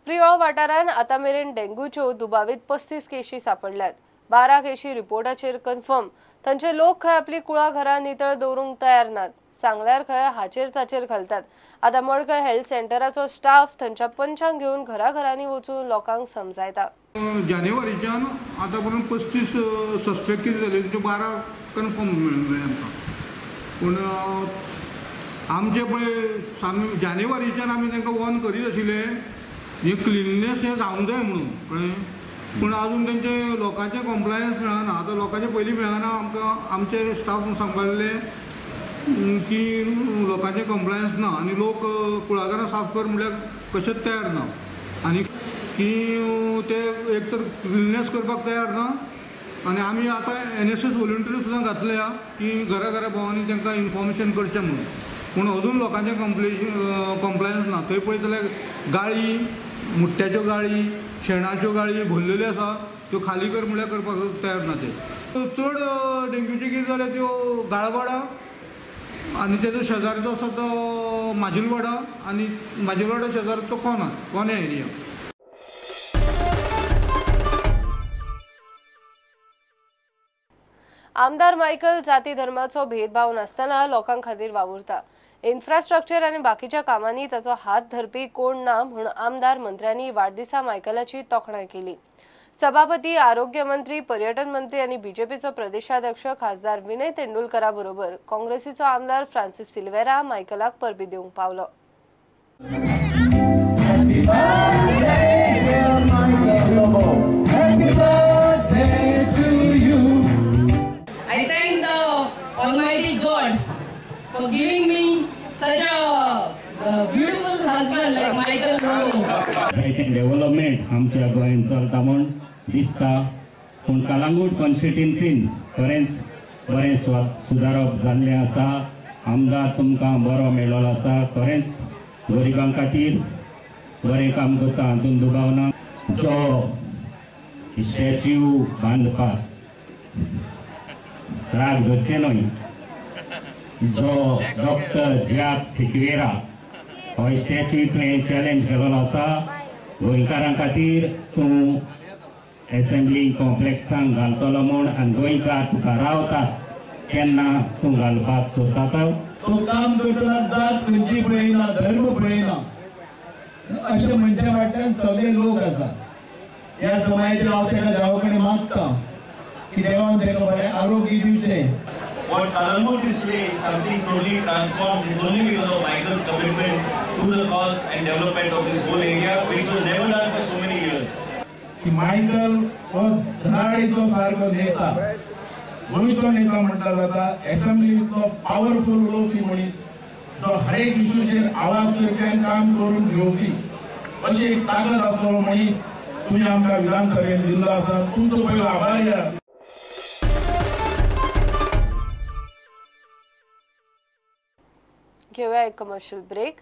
प्रियोळ वाठारांत आतां मेरेन डेंग्यूच्यो दुबावीत 35 केशी सापडल्यात. 12 केशी रिपोर्टाचेर कन्फर्म. थंयचे लोक खंय आपली कुळाघरां नितळ दवरूंक तयार नात. सांगल्यार खंय हाचेर ताचेर घालतात. आतां मडकय हेल्थ सेंटराचो स्टाफ थंयच्या पंचांक घेवन घराघरांनी वचून लोकांक समजायता. जानेवारीच्यान आतां पर्यंत 35 सस्पेक्ट कितें जाले, त्यो 12 कन्फर्म मेळ्ळे आमकां. पूण आमचे पळय जानेवारीच्यान आमी तांकां वॉर्न करीत आशिल्ले हें क्लिननेस हें जावंक जाय म्हणून, कळ्ळें. पूण अजून तेंचे लोकांचें कॉम्प्लायन्स मेळना. आतां लोकांचें पयलीं मेळना आमकां, आमचे स्टाफ सांगपाक लागले की लोकांचें कॉम्प्लायन्स ना आनी लोक कुळागरां साफ कर म्हणल्यार कशेंच तयार ना आनी की ते एक तर क्लिननेस करपाक तयार ना. आनी आमी आतां NSS volunteer सुद्दां घातल्या की घरा घरा भोंवांनी तांकां इन्फॉर्मेशन करचें म्हणून, पूण अजून लोकांचें कॉम्प्लायन्स ना. थंय पळयत जाल्यार गाळी, मुट्ट्याच्यो गाळी, शेणाच्यो गाळी भरलेल्यो आसा, त्यो खाली कर म्हणल्यार करपाक तयार ना. ते चड डेंग्यूचे कितें जाल्यार त्यो गाळवाडा आनी तेजो शेजारचो आसा तो माजिलवाडा आनी माजिलवाडा शेजारचो कोना कोन्या एरिया. आमदार मायकल जाती धर्माचो भेदभाव नासतना लोकां खातीर वावुरता. इन्फ्रास्ट्रक्चर आनी बाकीच्या कामांनी ताचो हात धरपी कोण ना म्हूण आमदार मंत्र्यांनी वाडदिसा मायकलाची तोखणाय केली. सभापती, आरोग्य मंत्री, पर्यटन मंत्री आनी बीजेपीचो प्रदेशाध्यक्ष खासदार विनय तेंडुलकरा बरोबर काँग्रेसीचो आमदार फ्रांसिस सिल्वेरा मायकलाक परबी दिवंक पावलो. I thank the Almighty God for giving me such a beautiful husband like Michael Lobo. जायते डेव्हलपमेंट आमच्या गोंयांत चलता म्हूण दिसता, पूण कलांगूट कॉन्स्टिट्युन्सीन बरेंच बरें सुदारप जाल्लें आसा. आमदार तुमकां बरो मेळ्ळो आसा, खरेंच गरिबां खातीर बरें काम करता हातूंत दुबाव ना. जो स्टॅच्यू बांदपाक राग धरचें न्हय, जो डॉक्टर जॅक सिक्वेरा हो स्टॅच्यू तुवें चॅलेंज केलेलो आसा गोंयकारां खातीर, तूं एसेंब्ली कॉम्प्लेक्सांक घालतलो म्हूण आनी गोंयकार तुका रावतात तेन्ना तूं घालपाक सोदता. तो काम करतना जात खंयची पळयना, धर्म पळयना, अशें म्हणच्या फाटल्यान सगळे लोक आसा. ह्या समाजाचेर हांव ताका देवा कडेन मागता की देवान ताका बरें आरोग्य दिवचें. What Calangute is today is something totally transformed is only because of Michael's commitment to the cause and development of this whole area, which was never done for so many years. की Michael हो धनाडीचो सारको नेता, गोंयचो नेता म्हणटा जाता, एसेंब्लीतलो powerful उलोवपी मनीस, जो हरेक इशूचेर आवाज करपी आनी काम करून घेवपी अशी एक ताकद आसलेलो मनीस तुमी आमकां विधानसभेन दिल्लो आसा. तुमचो पयलो आभारी आहा. घेऊया एक कमर्शियल ब्रेक.